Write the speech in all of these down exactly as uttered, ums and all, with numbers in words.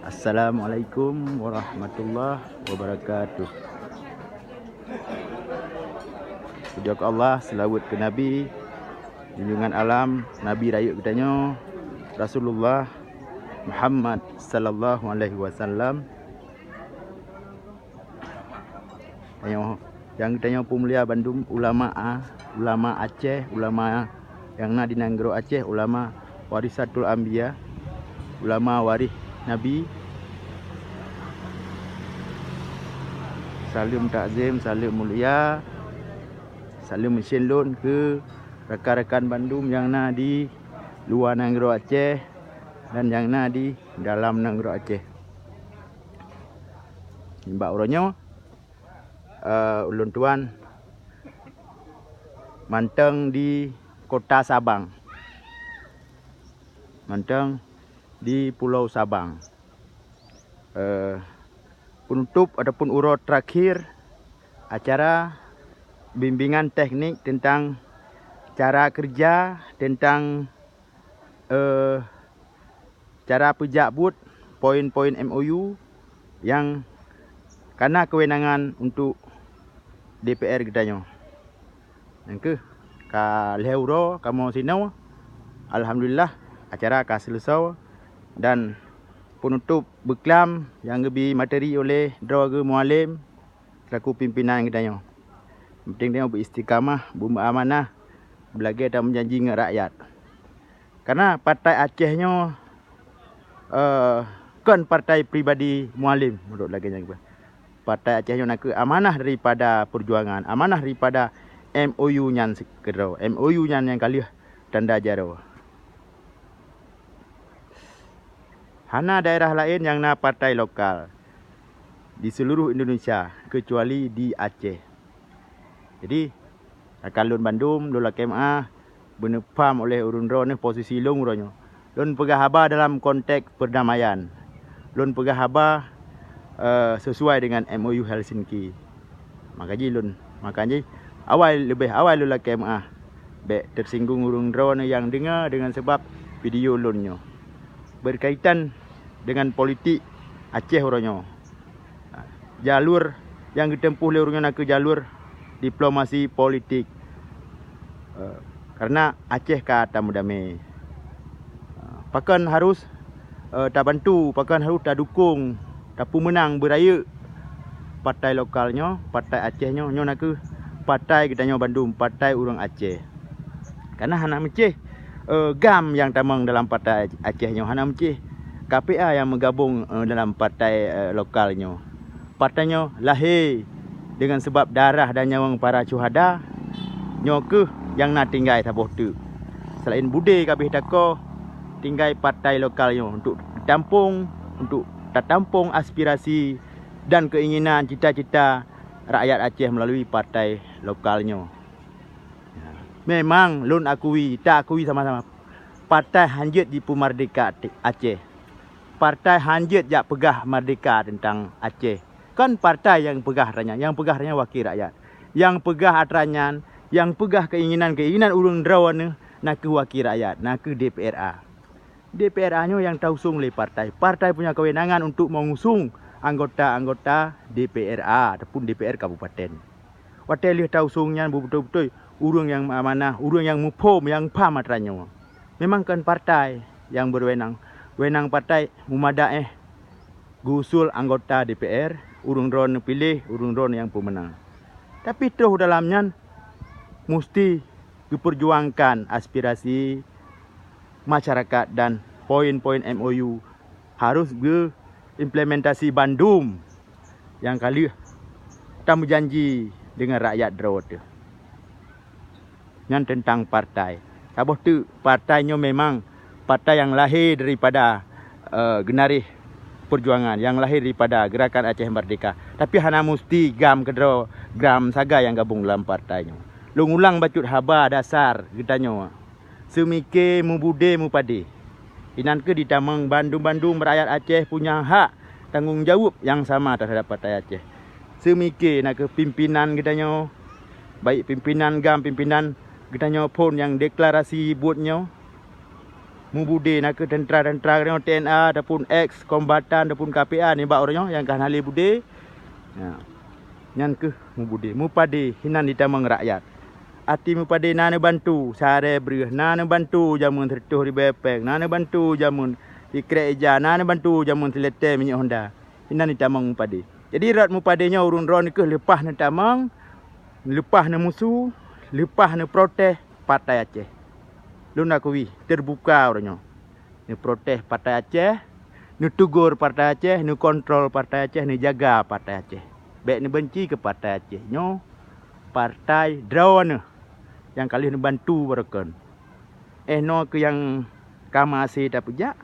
Assalamualaikum warahmatullahi wabarakatuh. Puja keu Allah, seulaweuet keu Nabi, junjungan alam, Nabi rayeuk geutanyoe, Rasulullah Muhammad sallallahu alaihi wasallam. Tanyoe, nyang tanyoe peumulia bandum ulama, a, ulama Aceh, ulama nyang na di nanggroe Aceh, ulama warisatul anbiya, ulama waréh Nabi. Saleuem takzim, saleuem mulia, saleuem meusen lôn keu rakan-rakan bandum nyang na di luwa nanggroe Aceh dan nyang na di dalam nanggroe Aceh. Nibak uroe nyoe, eh, ulôn tuan mantong di Kota Sabang, mantong di Pulo Sabang. Eh, penutup ataupun uroe terakhir acara bimbingan teknik tentang cara kerja, tentang, eh, cara peujak buet poin-poin M O U nyang kana keuwenangan untuk D P R geutanyoe. Nyang keuh ka lhée uroe kamoe sinoe, alhamdulillah, acara ka seuleusoe dan penutup beuklam nyang geubi materi oleh droe geuh Mualem selaku pimpinan geutanyoe. Penting tanyoe beuistiqamah, beumeuamanah, beulagée tameujanji ngon rakyat. Karena Partai Aceh nyoe, eh, kon partai pribadi Mualem, meunurot lagée nyan. Partai Aceh nyoe nakeuh amanah daripada peujuangan, amanah daripada M O U nyan keudroe. M O U nyan nyang ka lheueh tanda jaroe. Hana daerah laén nyang na partai lokal di seluruh Indonesia, kecuali di Aceh. Jadi, rakan lôn bandum, lôn lakée meuáh, beuneupaham oleh ureuëng droeneueh posisi lôn uroe nyoe. Lôn peugah haba dalam konteks perdamaian. Lôn peugah haba, eh, sesuai dengan M O U Helsinki. Maka jih lôn, maka jih awai, leubeh awai lôn lakée meuáh bék teusinggung ureuëng droeneueh nyang deungoe deungon sabab video lôn nyoe berkaitan dengan politik Aceh uroe nyoe. Jalur nyang geuteumpuh lé ureuëng nyoe nakeuh jalur diplomasi politik. Eh, karena Aceh ka tameudamé. Eh, pakon harus, eh, tabantu, pakon harus tadukong, tapeumeunang beurayeuk partai lokal nyoe, partai Aceh nyoe, nyoe nakeuh partai geutanyoe bandum, partai ureuëng Aceh. Karena hana meucéh, eh, GAM nyang tamong dalam partai Aceh nyoe, hana meucéh K P A nyang meugabong, eh, dalam partai, eh, lokal nyoe. Partai nyoe lahé deungon sabab darah dan nyawöng para syuhada, nyoe keuh nyang na tinggai saboh teuk. Selain budé ka abéh takoe, tinggai partai lokal nyoe untuk tampông, untuk tatampông aspirasi dan keinginan cita-cita rakyat Aceh melalui partai lokal nyoe. Memang lôn akui, taakui sama-sama, partai hanjeuet jipeumerdeka Aceh. Partai hanjeuet jak peugah merdeka teuntang Aceh. Kon partai nyang peugah atra nyan, nyang peugah atra nyan wakil rakyat. Nyang peugah atra nyan, nyang peugah keinginan-keinginan ureuëng droeneueh nakeuh wakil rakyat, nakeuh D P R A. D P R A nyoe nyang tausong lé partai. Partai punya kewenangan untuk mengusung anggota-anggota D P R A ataupun D P R kabupaten. Watée lheueh tausong nyan beubeutôi-beutôi ureuëng nyang amanah, ureuëng nyang muphom, nyang pham atra nyoe. Memang kon partai nyang berwenang. Wenang partai meumada éh geusul anggota D P R, ureuëng droeneueh piléh, ureuëng droeneueh nyang peumeunang. Tapi troh dalam nyan musti geupeurjuangkan aspirasi masyarakat dan poin-poin M O U harus geuimplementasi bandum nyang ka lheueh tameujanji deungon rakyat droe teuh. Nyan teuntang partai. Saboh teuk, partai nyoe memang partai nyang lahé daripada, eh, geunaréh peujuangan, nyang lahé daripada Gerakan Aceh Merdeka. Tapi hana musti GAM keudroe, GAM sagai nyang gabong lam partai nyoe. Lôn ulang bacut haba dasar geutanyoe. Seumike, mubudé, mupadé. Inan keuh jitamong bandum-bandum rakyat Aceh punya hak tanggong jaweueb nyang sama teuhadab partai Aceh. Seumike nakeuh pimpinan geutanyoe, baik pimpinan GAM, pimpinan geutanyoe phon nyang deklarasi buet nyoe, Mubudé na kheueh teuntra-teuntra geutanyoe T N A ataupun ex kombatan ataupun K P A nibak uroe nyoe nyang ka hana lé budé. Ya. Nyan kheueh mubudé, mupadé hinan jitamong rakyat. Arti mupadé na neubantu sehari breuh, na neubantu jameun sireutoh ribée péng, na neubantu jameun sikrek ija, na neubantu jameun silitée minyeuk honda. Hinan jitamong mupadé. Jadi rot mupadé nyoe ureuëng droeneuh kheueh leupah neutamong, leupah neumusu, leupah neuprotes Partai Aceh. Lôn akui teubuka uroe nyoe. Neuprotes Partai Aceh, neutugor Partai Aceh, neukontrol Partai Aceh, neujaga Partai Aceh. Bék neubenci keu Partai Aceh. Nyoe partai droeneuh nyang ka lheueh neubantu barokon. Eh noe keu nyang ka maséh tapeujak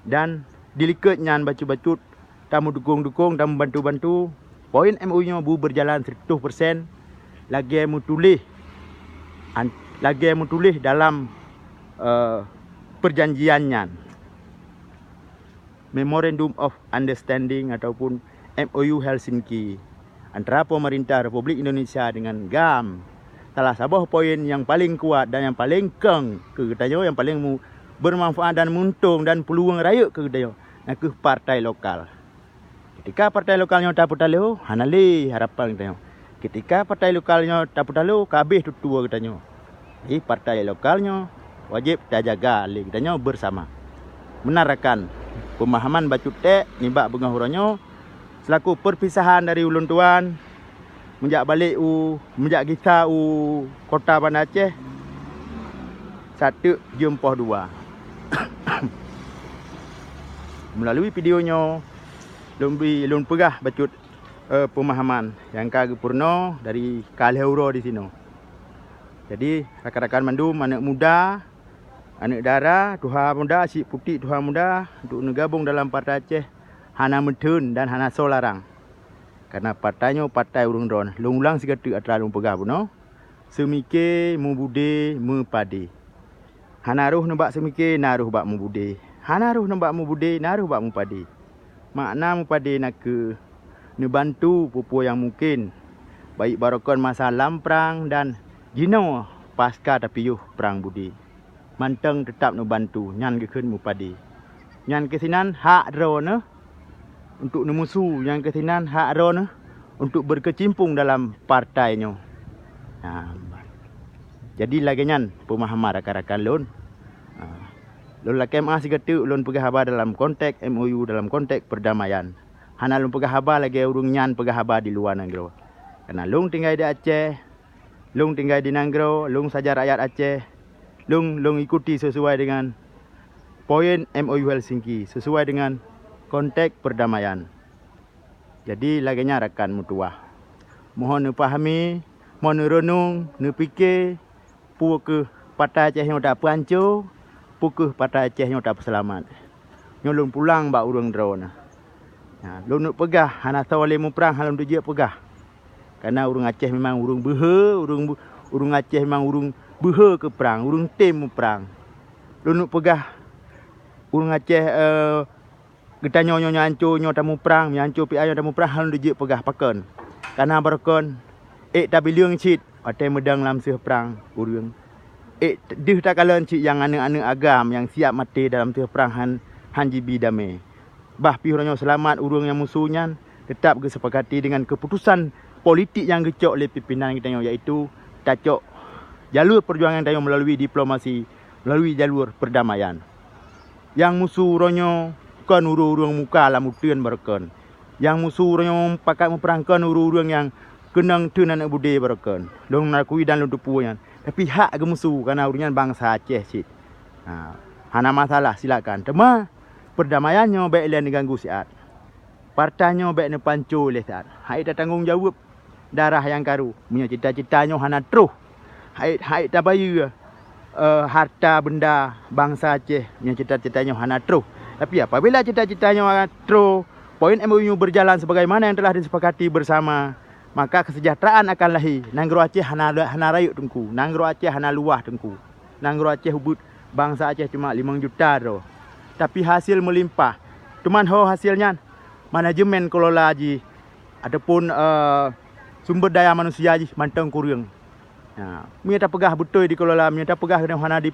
dan dilikot nyan bacut-bacut tameudukong-dukong, tameubantu-bantu. Poin M O U nyoe bu berjalan seratus persen lagée meutuléh an-, lagée meutuléh dalam, eh, perjanjian nyan. Memorandum of Understanding ataupun M O U Helsinki antara pemerintah Republik Indonesia dengan GAM. Salah saboh poin nyang paleng kuat dan nyang paleng keng keu geutanyoe, nyang paleng mu-, bermanfaat dan muntong dan peuluwang rayeuk keu geutanyoe, na kheueh partai lokal. Ketika partai lokal nyoe tapeutalo, hana lé harapan geutanyoe. Ketika partai lokal nyoe tapeutalo, ka habéh tutoe geutanyoe. Jadi partai lokal nyoe wajéb tajaga lé geutanyoe bersama. Meunan rakan, peumahaman bacut ék nibak beungoh uroe nyoe, seulaku perpisahan dari ulôn tuan, meujak balek u, meujak gisa u kota Banda Aceh, sateuk jeuem poh dua. Meulalu video nyoe, lôn bi, lôn peugah bacut, eh, peumahaman nyang ka geupeurunoe dari ka lhée uroe disinoe. Jadi, rakan-rakan mandum, aneuëk muda, aneuëk dara, tuha muda, syiek putik tuha muda, untuk neugabong dalam Partai Aceh, hana meutheun dan hana soe larang. Karena partai nyoe partai ureuëng droeneuh. Lôn ulang sigoe teuk atra lôn peugah bunoe. Seumike, mubudé, meupadé. Hana roh nibak seumike, na roh bak mubudé. Hana roh nibak mubudé, na roh bak meupadé. Makna meupadé na kheueh neubantu peue-peue nyang mungken, baik barokon masa lam prang dan jinoe pasca tapiôh prang budé. Mantong teutab neubantu, nyan geukheun meupadé. Nyan keuh sinan hak droeneuh untuk neumusu, nyan keuh sinan hak droeneuh untuk beukeucimpung dalam partai nyoe. Ha, jadi lagée nyan peumahaman rakan-rakan lôn. Ha, lôn lakée meuáh sigoe teuk lôn peugah haba dalam konteks M O U, dalam konteks perdamaian. Hana lôn peugah haba lagée ureuëng nyan peugah haba di luwa nanggroe. Karena lôn tinggai di Aceh, lôn tinggai di nanggroe, lôn sajan rakyat Aceh, lôn, lôn ikuti sesuai dengan poin M O U Helsinki, sesuai dengan konteks perdamaian. Jadi, lagée nyan rakan meutuwah. Mohon neupahami, mohon neureunong, neupike, peu kheueh Partai Aceh nyoe tapeuhanco, peu kheueh Partai Aceh nyoe tapeuseulamat. Nyoe lôn pulang bak ureuëng droeneuh. Nyan, lôn neuk peugah, hana soe lé muprang, hana lôn teujeuet peugah. Karena ureuëng Aceh memang ureuëng beuhe, ureuëng bu-, ureuëng Aceh memang ureuëng beuhe keu prang, ureuëng tem muprang. Lôn neuk peugah, ureuëng Aceh, eh, geutanyoe nyoe nyan hanco nyoe tamuprang, nyan hanco P I nyoe tamuprang, hana lôn teujeuet peugah pakon. Karena barokon, ék tabileueng cit watée meudong lam seueh prang ureuëng. Ék deuh takalon cit nyang aneuëk-aneuëk agam nyang siap maté dalam seueh prang han, han jibi damé. Bah pih uroe nyoe seulamat ureuëng nyang musu nyan, teutab geusepakati dengan keuputusan politik nyang geucok lé pimpinan geutanyoe, yaitu tacok jalur peujuangan tanyoe meulalu diplomasi, meulalu jalur perdamaian. Nyang musu uroe nyoe kon ureuëng-ureuëng muka lam uteuen barokon. Nyang musu uroe nyoe pakat muprang kon ureuëng-ureuëng nyang keunong teun aneuëk budé barokon. Lôn akui dan lôn teupeue nyan. Tapi hak geumusu karena ureuëng nyan bansa Aceh cit. Ha, hana masalah, silakan. Teuma perdamaian nyoe bék lé neuganggu siat. Partai nyoe bék neupanco lé siat. Hai tatanggong jaweueb darah nyang karu. Meunyoe cita-cita nyoe hana troh, hai, hai tabayeue, eh, harta benda bansa Aceh, meunyoe cita-cita nyoe hana troh. Tapi apabila cita-cita nyoe hana troh, poin M O U nyoe berjalan sebagaimana yang telah disepakati bersama, maka kesejahteraan akan lahé. Nanggroe Aceh hana, hana rayeuk teungku. Nanggroe Aceh hana luwah teungku. Nanggroe Aceh ubit bansa Aceh cuma limong juta droe. Tapi hasil meulimpah. Teuma ho hasil nyan? Manajemen kelola jih ataupun, eh, sumber daya manusia jih mantong kureueng. Ha, meunyoe tapeugah beutôi dikelola, meunyoe tapeugah hana di